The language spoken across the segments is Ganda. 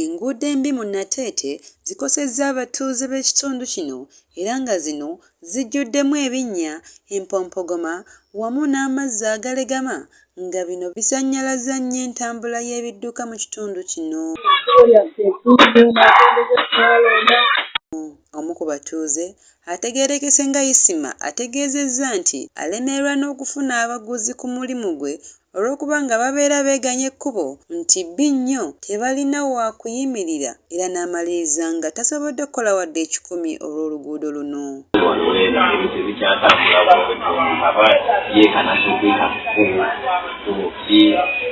Enguudo embi mu Nateete zikosezza abatuuze b'ekitundu kino era nga zino zijjuddemu ebinnya, empompogoma wamu n'amazzi agalegama nga bino bisannyalazza nnyo entambula y'ebidduka mu kitundu kino. Omu ku batuuze ategeerekese nga Isima ategeezezza nti alemererwa n'okufuna abaguzi ku mulimu gwe olw'okuba nga babeera beeganya ekkubo nti bbi nnyo tebalina wa kuyimirira era n'amaliriza nga tasobodde kukola wadde ekikumi olw'oluguudo luno. Wano weena ebintu ebikyatambula bulungi omuntu aba yeekanasa okuyita ku kkubo, ekkubo bbi,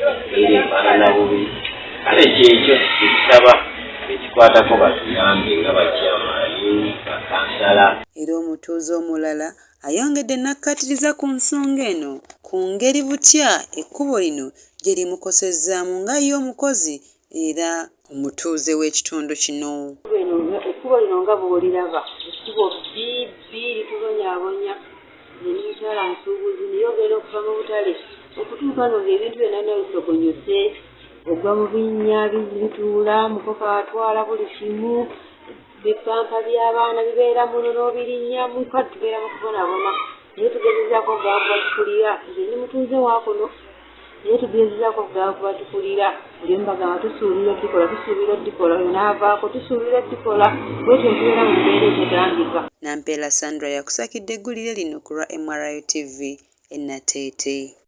embeera efaanana bubi kale kyekyo kyetusaba bekikwatako batuyambe nga bakyamaani, bakansala. Era omutuuze omulala Ayongedde n'akkaatiriza ku nsonga eno ku ngeri butya ekkubo lino gye limukosezzaamu nga ye omukozi era omutuuze w'ekitundu kino. Ekkubo lino nga bw'oliraba ekkubo bbi bbi litubonyaabonya. Nze ndi mukyala musuubuzi naye ogenda okuva mu butale okutuuka wano ng'ebintu byonna byonna bisogonyose, ogwa mu binnya bituula, mukoka atwala buli kimu. Bipampa by'abaana bibeera muno n'obirinnyamu kale tubeera mu kubonaabona naye tugezezaako okugaba ku batukulira nze ndi mutuuze wa kuno naye tugezezaako okugaba ku batukulira buli omu bagamba tusuubira oddikola tusuubira oddikola oyo n'avaako tusuubira oddikola bwetyo tubeera mu mbeera etegambika. Nampeera Sandra yakusakidde eggulire lino ku lwa MRU TV e Nateete.